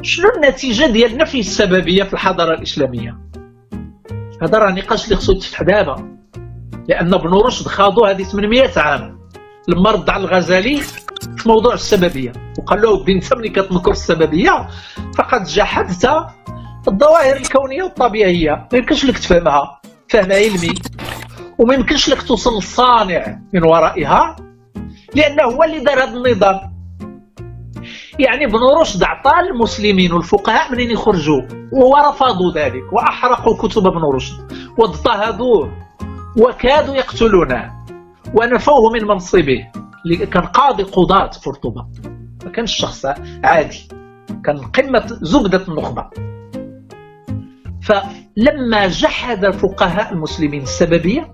شنو النتيجة ديال نفي السببية في الحضارة الإسلامية؟ هذا راه نقاش اللي خصو يتفتح دابا، لأن ابن رشد خاضوا هذه 800 عام لما رد على الغزالي في موضوع السببية وقال له انت ملي كتنكر السببية فقد جحدت الظواهر الكونية والطبيعية، ما يمكنش لك تفهمها فهم علمي، وما يمكنش لك توصل للصانع من ورائها لأنه هو اللي دار هذا النظام. يعني ابن رشد عطى المسلمين والفقهاء منين يخرجوا، ورفضوا ذلك وأحرقوا كتب ابن رشد واضطهدوه وكادوا يقتلونه ونفوه من منصبه، اللي كان قاضي قضاة قرطبة، ما كانش شخص عادي، كان قمة زبدة النخبة. فلما جحد الفقهاء المسلمين السببية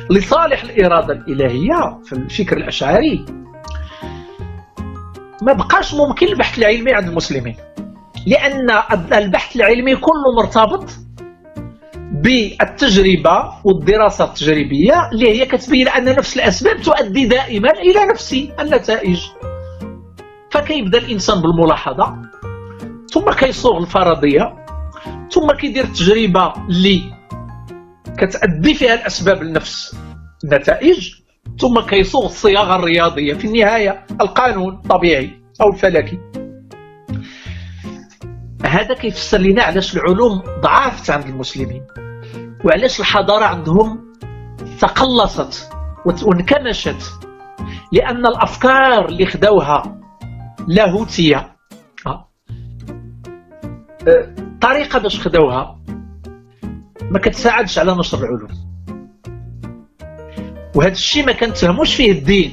لصالح الإرادة الإلهية في الفكر الأشعري، ما بقاش ممكن البحث العلمي عند المسلمين، لأن البحث العلمي كله مرتبط بالتجربة والدراسة التجريبية اللي هي كتبين أن نفس الأسباب تؤدي دائما إلى نفس النتائج. فكيبدأ الإنسان بالملاحظة، ثم كيصوغ الفرضية، ثم كيدير التجربة اللي كتأدي فيها الأسباب لنفس النتائج، ثم كيصوغ الصياغة الرياضية في النهاية القانون الطبيعي أو الفلكي. هذا كيفسر لنا علاش العلوم ضعفت عند المسلمين، وعلاش الحضارة عندهم تقلصت وانكمشت، لأن الأفكار اللي خداوها لاهوتية، الطريقة باش خداوها ما كتساعدش على نشر العلوم. وهذا الشيء ما كنتهموش فيه الدين،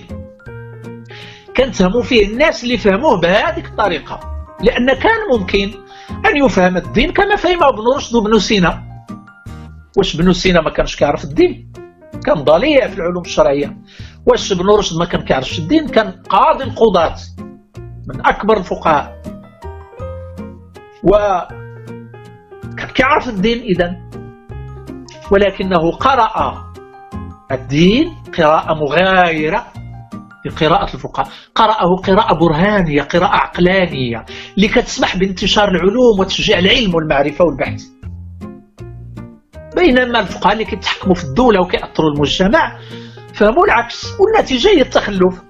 كنتهموا فيه الناس اللي فهموه بهذه الطريقة، لأن كان ممكن أن يفهم الدين كما فهمه ابن رشد وابن سينا. واش ابن سينا ما كانش كيعرف الدين؟ كان ضليع في العلوم الشرعية. واش ابن رشد ما كان كيعرفش الدين؟ كان قاضي القضاة، من أكبر الفقهاء، وكان كيعرف الدين إذن، ولكنه قرأ الدين قراءة مغايرة لقراءة الفقهاء، قرأه قراءة برهانية، قراءة عقلانية اللي كتسمح بانتشار العلوم وتشجيع العلم والمعرفة والبحث. بينما الفقهاء اللي كيتحكموا في الدولة وكيأثروا المجتمع فهموا العكس، والنتيجة هي التخلف.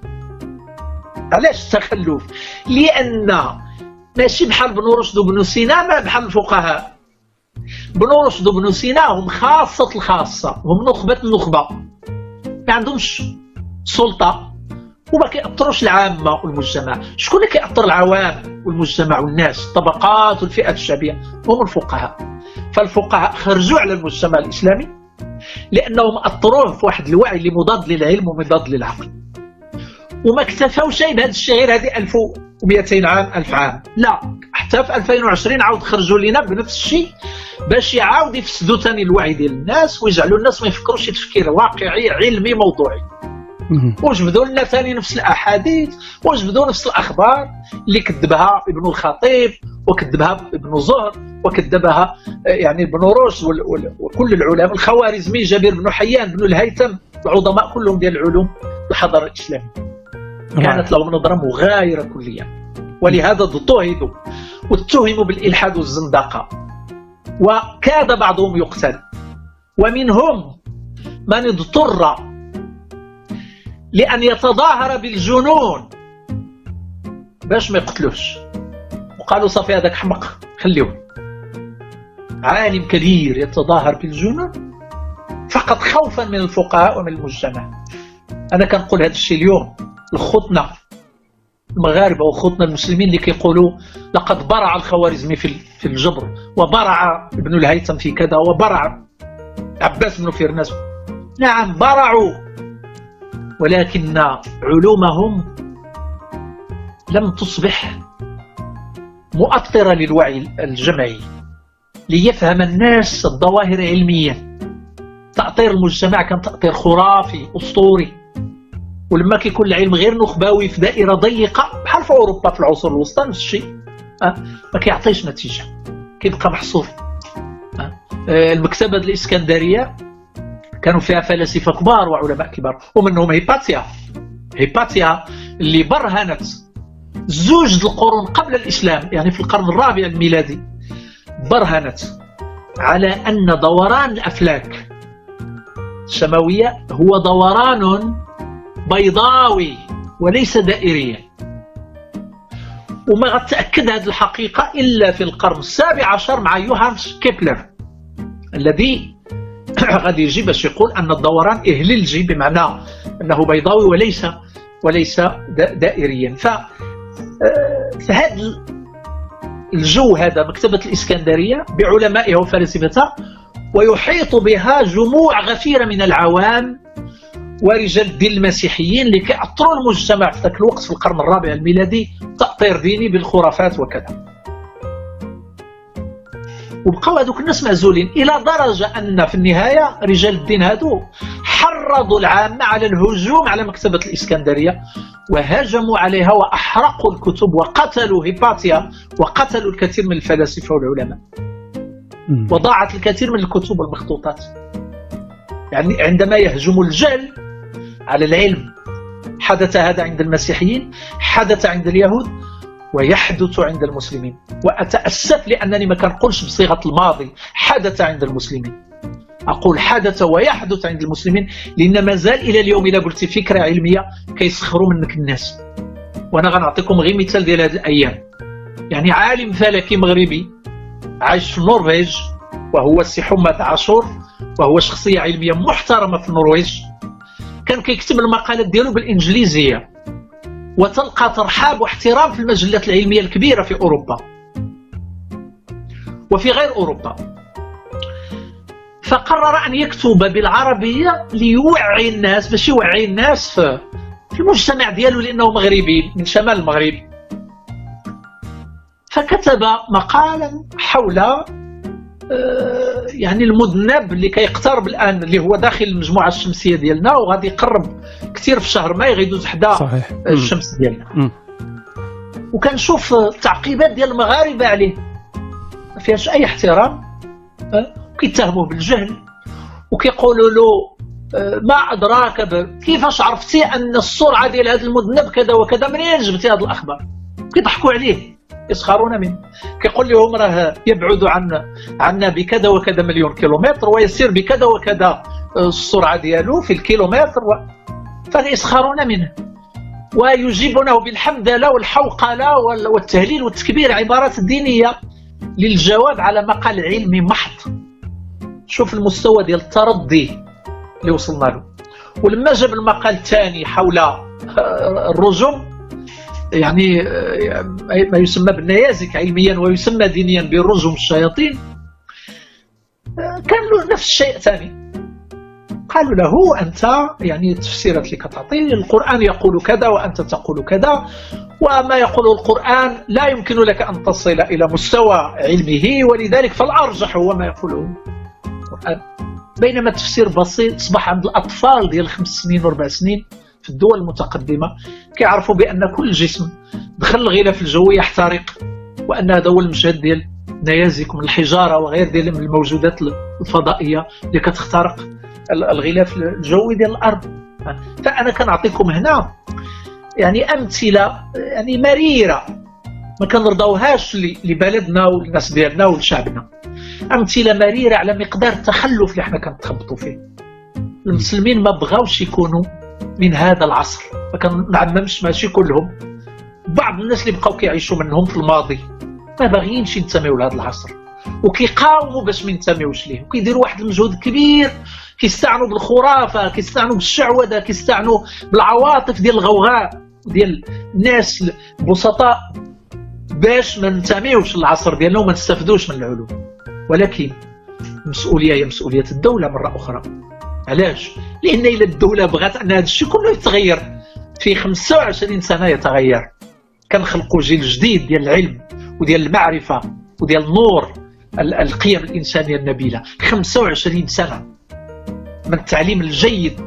علاش التخلف؟ لأن ماشي بحال ابن رشد وابن سينا، ما بحال الفقهاء. ابن رشد وابن سينا هم خاصة الخاصة، هم نخبة النخبة، ما عندهمش سلطة وما كيأثروش العامة والمجتمع. شكون اللي كيأثر العوام والمجتمع والناس، الطبقات والفئات الشعبية؟ هم الفقهاء. فالفقهاء خرجوا على المجتمع الإسلامي لأنهم أثروه في واحد الوعي اللي مضاد للعلم ومضاد للعقل، وما اكتفاو شيء بهذا الشيء غير هذه 1200 عام، 1000 عام، لا، حتى في 2020 عاود خرجوا لنا بنفس الشيء باش يعاود يفسدوا ثاني الوعي ديال الناس ويجعلوا الناس ما يفكروش تفكير واقعي علمي موضوعي. وجبدوا لنا ثاني نفس الاحاديث وجبدوا نفس الاخبار اللي كذبها ابن الخطيب وكذبها ابن زهر وكذبها يعني ابن رشد وكل العلماء، الخوارزمي، جابر بن حيان، بن الهيثم، العظماء كلهم ديال العلوم الحضارة الاسلامية. كانت لهم نظره مغايرة كليا، ولهذا اضطهدوا واتهموا بالالحاد والزندقه، وكاد بعضهم يقتل، ومنهم من اضطر لأن يتظاهر بالجنون باش ما يقتلوش، وقالوا صافي هذاك حمق خليوه. عالم كبير يتظاهر بالجنون فقط خوفا من الفقهاء ومن المجتمع. أنا كنقول هذا الشيء اليوم لخوتنا المغاربة وخوتنا المسلمين اللي كيقولوا لقد برع الخوارزمي في الجبر، وبرع ابن الهيثم في كذا، وبرع عباس بن فرناس. نعم برعوا، ولكن علومهم لم تصبح مؤثرة للوعي الجمعي ليفهم الناس الظواهر علميا. تأطير المجتمع كان تأطير خرافي أسطوري، ولما كيكون العلم غير نخبوي في دائرة ضيقة بحال في أوروبا في العصور الوسطى نفس الشيء، ما كيعطيش نتيجة، كيبقى محصور. المكتبة الإسكندرية كانوا فيها فلاسفة كبار وعلماء كبار، ومنهم هيباتيا. هيباتيا اللي برهنت زوج القرون قبل الإسلام، يعني في القرن الرابع الميلادي، برهنت على أن دوران الأفلاك السماوية هو دوران بيضاوي وليس دائريا. وما غتأكد هذه الحقيقة إلا في القرن السابع عشر مع يوهانس كيبلر، الذي غادي يجي باش يقول أن الدوران إهليلجي، بمعنى أنه بيضاوي وليس دائريا. فهذا الجو هذا مكتبة الإسكندرية بعلمائها وفلاسفتها، ويحيط بها جموع غفيرة من العوام ورجال الدين المسيحيين اللي كيأطروا المجتمع في ذاك الوقت في القرن الرابع الميلادي تأطير ديني بالخرافات وكذا. وبقاو هذوك الناس معزولين إلى درجة أن في النهاية رجال الدين هذو حرضوا العامة على الهجوم على مكتبة الإسكندرية، وهاجموا عليها وأحرقوا الكتب وقتلوا هيباتيا وقتلوا الكثير من الفلاسفة والعلماء، وضاعت الكثير من الكتب والمخطوطات. يعني عندما يهجم الجهل على العلم، حدث هذا عند المسيحيين، حدث عند اليهود، ويحدث عند المسلمين. وأتأسف لأنني ما كنقولش بصيغة الماضي حدث عند المسلمين، أقول حدث ويحدث عند المسلمين، لأن ما زال إلى اليوم إلا قلت فكرة علمية كيسخروا منك الناس. وأنا غنعطيكم غير مثال ديال هذه الأيام. يعني عالم فلكي مغربي عايش في النرويج، وهو السي حماد عاشور، وهو شخصية علمية محترمة في النرويج، كان كيكتب المقالات ديالو بالإنجليزية، وتلقى ترحاب واحترام في المجلات العلمية الكبيرة في أوروبا وفي غير أوروبا. فقرر أن يكتب بالعربية ليوعي الناس، باش يوعي الناس في المجتمع ديالو، لأنه مغربي من شمال المغرب. فكتب مقالا حول يعني المذنب اللي كيقترب الآن، اللي هو داخل المجموعة الشمسية ديالنا، وغادي يقرب كثير في شهر ماي، غيدوز حدا الشمس ديالنا. وكنشوف التعقيبات ديال المغاربة عليه ما فيهاش أي احترام، كيتهموه بالجهل وكيقولوا له ما أدراك كيفاش عرفتي أن السرعة ديال هذا المذنب كذا وكذا، منين جبتي هذه الأخبار؟ كيضحكوا عليه، يسخرون منه، كيقول لهم راه يبعد عنا بكذا وكذا مليون كيلومتر، ويسير بكذا وكذا السرعة ديالو في الكيلومتر فيسخرون منه ويجيبونه بالحمدلة والحوقلة والتهليل والتكبير، عبارات دينية للجواب على مقال علمي محض. شوف المستوى ديال التردي اللي وصلنا له. ولما جاب المقال الثاني حول الرجوم، يعني ما يسمى بالنيازك علميا ويسمى دينيا بالرجوم الشياطين، كان له نفس الشيء ثاني. قالوا له أنت يعني التفسيرات اللي كتعطي القرآن يقول كذا وأنت تقول كذا، وما يقول القرآن لا يمكن لك أن تصل إلى مستوى علمه، ولذلك فالأرجح هو ما يقوله القرآن. بينما التفسير بسيط أصبح عند الأطفال ديال 5 سنين و4 سنين في الدول المتقدمة، كيعرفوا بأن كل جسم دخل الغلاف الجوي يحترق، وأن هذا هو المشهد ديال نيازك من الحجارة وغير ديال من الموجودات الفضائية اللي كتخترق الغلاف الجوي ديال الأرض. فأنا كنعطيكم هنا يعني أمثلة يعني مريرة ما كنرضاوهاش لبلدنا والناس ديالنا ولشعبنا، أمثلة مريرة على مقدار التخلف اللي حنا كنتخبطوا فيه. المسلمين ما بغاوش يكونوا من هذا العصر، ما كنعممش ماشي كلهم، بعض الناس اللي بقاو كيعيشوا منهم في الماضي ما باغيينش ينتميو لهذا العصر، وكيقاوموا باش ما ينتميوش ليه، وكيديروا واحد المجهود كبير، كيستعنوا بالخرافه، كيستعنوا بالشعوذه، كيستعنوا بالعواطف ديال الغوغاء ديال الناس البسطاء باش ما ننتميوش للعصر ديالنا وما نستافدوش من العلوم. ولكن المسؤولية هي مسؤولية الدولة مرة اخرى. علاش؟ لان الى الدولة بغات ان هذا الشيء كله يتغير في 25 سنة يتغير. كنخلقوا جيل جديد ديال العلم وديال المعرفة وديال النور، القيم الانسانية النبيلة. 25 سنة من التعليم الجيد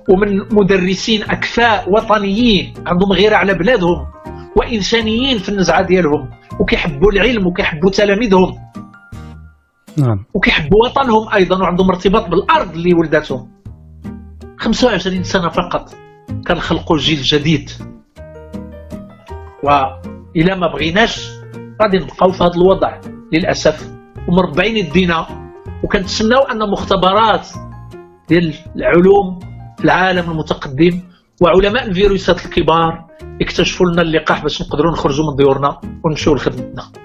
ومن مدرسين اكفاء وطنيين عندهم غيره على بلادهم وانسانيين في النزعة ديالهم، وكيحبوا العلم وكيحبوا تلاميذهم، نعم، وكيحبوا وطنهم ايضا، وعندهم ارتباط بالارض اللي ولدتهم. 25 سنة فقط كنخلقوا جيل جديد. والى ما بغيناش غادي نبقاو في هذا الوضع للاسف ومربعين يدينا، وكنتسناو ان مختبرات ديال العلوم في العالم المتقدم وعلماء الفيروسات الكبار يكتشفوا لنا اللقاح باش نقدروا نخرجوا من ديورنا ونمشيو لخدمتنا.